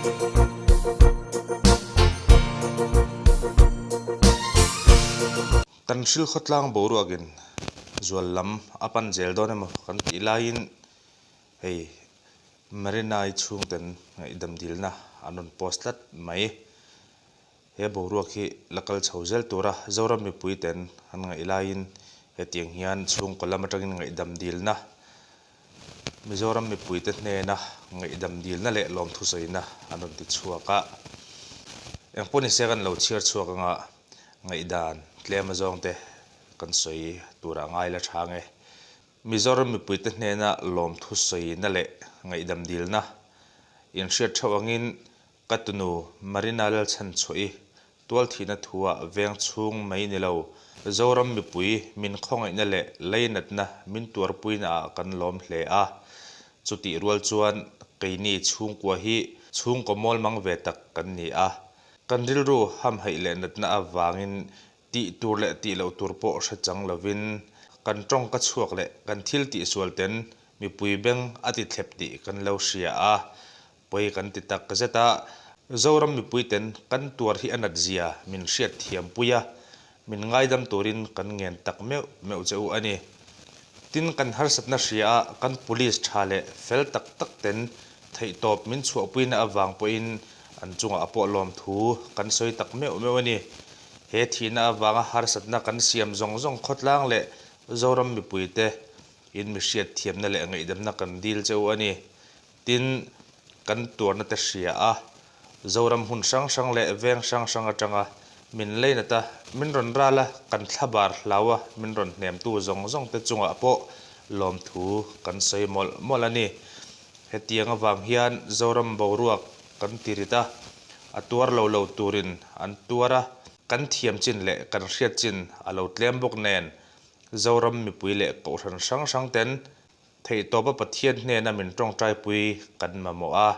Kan hrilh khawtlang boruakin zual lam a pan zel dawn emaw kan tih laiin hei Marina-i chhungten ngaihdam dilna an rawn post tlat mai. He boruak hi la kal chho zel tura Zoram mipui ten an ngaih laiin hetiang hian chhungkaw lam atangin ngaihdam dilna, Mizoram mipuite hnena ngaihdam dilna leh lawmthu sawina an rawn ti chhuak a. Engpawh nise kan lo chhiar chhuak anga ngaihdan tlem azawng te kan sawi turah ngai la tha nge. Mizoram mipuite hnena lawmthu sawina leh ngaihdam dilna inhriat theuh angin Ka tunu Marina Lalchhanchhuahi tualthihna thuah veng chhung mai ni lo, Zoram mipui min khawngaihna leh leinatna min tuarpuina ah kan lawm hle a. Chutih rual chuan keini chhungkua hi chhungkaw mawl mang ve tak kan ni a. Kan rilru hamhaih leh natna avangin tih tur leh tih loh tur pawh hre chang lovin kan tawngka chhuak leh kan thil tihsual ten mipui beng a ti thlep tih kan lo hria a. Pawi kan ti tak zet a, Zoram mipuiten kan tuar hi a nat zia min hriat thiam pui a, min ngaidam turin kan ngen tak meuh meuh che u a ni. Tin, kan harsatna hria a kan police tha leh fel tak tak ten theihtawp min chhuahpuina avang pawhin an chungah pawh lawmthu kan sawi tak meuh meuh a ni. He thihna avanga harsatna kan siam zawng zawng khawtlang leh Zoram mipuite in mi hriat thiamna leh ngaihdamna kan dil che u a ni. Tin, kan tuarna te hria a, Zoram hmun hrang hrang leh veng hrang hrang atanga min leinat a, min rawn ral a, kan thlabar hlau a, min rawn hnemtu zawng zawng te chungah pawh lawmthu kan sawi mawlh mawlh a ni. Hetiang avang hian Zoram boruak kan ti rit a, a tuar lo lo turin an tuar a, kan thiam chin leh kan hriat chin a lo tlem bawk nen, Zoram mipui leh kohhran hrang hrang ten Theihtawpa Pathian hnena min tawngtaipui kan mamawh a,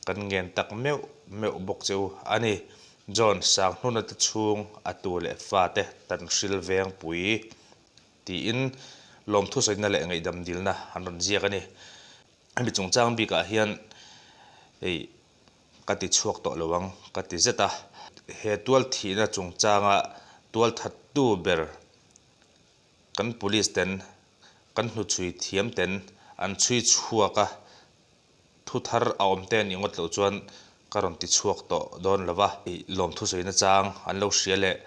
kan ngen tak meuh meuh bawk che u a ni. John Sanghnuna te chhung a tu leh fate tan hril vengpui tiin lawmthu sawina leh ngaihdam dilna an rawn ziak a ni. Hemi chungchang bikah hian hei ka ti chhuak tawh lo ang ka ti zet a. He tual thihna chungchanga tual thattu ber Kan police ten kan hnuchhui thiam ten an chhui chhuak a, thu thar a awm te anih ngawt loh chuan ka rawn ti chhuak tawh dawn lo va. Lawmthu sawina chang an lo hria leh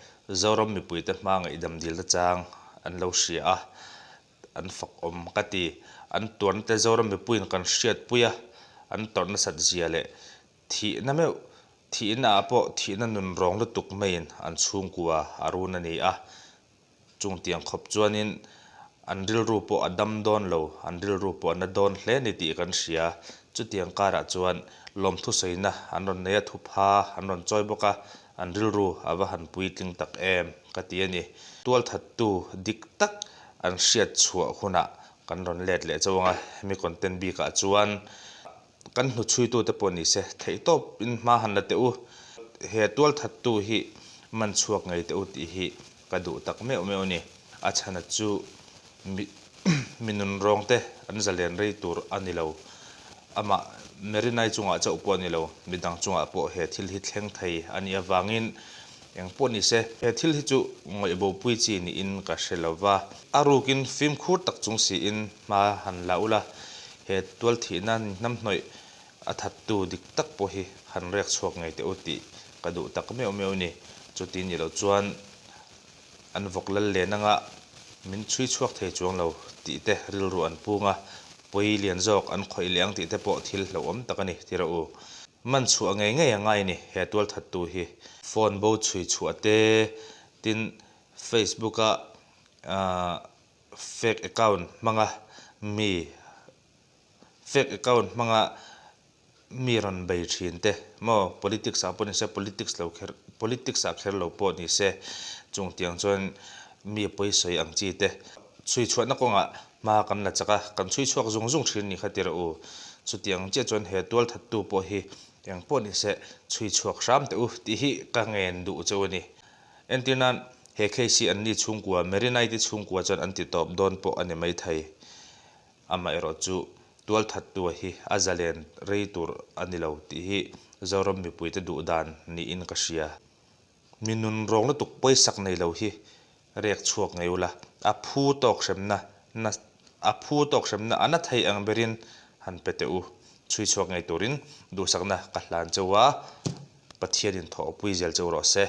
Zoram mipuite hma ngaihdam dilna chang an lo hria a, an fak awm ka ti. An tuarna te Zoram mipuiin kan hriatpui a, an tawrh nasat zia leh thihna meuh thihna ah pawh thihna nun rawng lutuk maiin an chhungkua a run a ni a. Chungtiang khawp chuanin an rilru pawh a dam dawn lo, an rilru pawh a na dawn hle ni tih kan hria. Chutiang karah chuan lawmthu sawina an rawn nei a, thupha an rawn chawi bawk a, an rilru a va han puitling tak em ka ti a ni. Tualthattu dik tak an hriat chhuah hunah kan rawn let leh chauh ang a, hemi content bikah chuan kan hnuchhuitute pawh ni se theihtawp in hma han la teh u, he tualthattu hi man chhuak ngei teh u tih hi ka duh tak meuh meuh a ni. A chhana chu mi mi nunrawng te an zalen rei tur a ni lo. Amah Merinai chungah chauh pawh a ni lo, midang chungah pawh he thil hi thleng thei a nih avangin eng pawh ni se he thil hi chu ngaihbopui chi niin ka hre lo va. A rukin fimkhur tak chung siin hma han la ula, he tualthihna hnamhnawih a thattu dik tak pawh hi han rek chhuak ngei teh u tih ka duh tak meuh meuh a ni. Chuti nih loh chuan an vawk lal len anga min chhui chhuak thei chuang lo tih te rilru an pung a, pawi lian zawk an khawih leh ang tih te pawh thil hlauhawm tak a ni ti rawh u. Man chhuah ngei ngei a ngai a ni he tualthattu hi. Phone bo chhui chhuah te tin Facebook a fake account hmanga mi Fake account hmanga mi rawn bei thin te maw politics ah pawh ni se politics lo kher politics ah kher lo pawh ni se chung tiang chuan mi pawi sawi ang chi te chhui chhuahna kawngah hma kan la chak a kan chhui chhuak zung zung thin ni kha ti rawh u chutiang chiah chuan he tual thattu pawh hi eng pawh ni se chhui chhuak hram teh u tih hi ka ngen duh cheu a ni entir nan he case hi an ni chhungkua Merinai te chhungkua chuan an ti tawp dawn pawh a ni maithei. Amaherawh chu tualthattua hi a zalen rei tur a ni lo tih hi Zoram mipuite duh dan niin ka hria. Mi nunrawng lutuk pawisak nei lo hi rek chhuak ngei ula, a phu tawk hremna na a phu tawk hremna a na thei ang berin han pe teh u. Chhui chhuak ngei turin duhsakna ka hlan cheu a, Pathianin thawhpui zel cheu rawh se.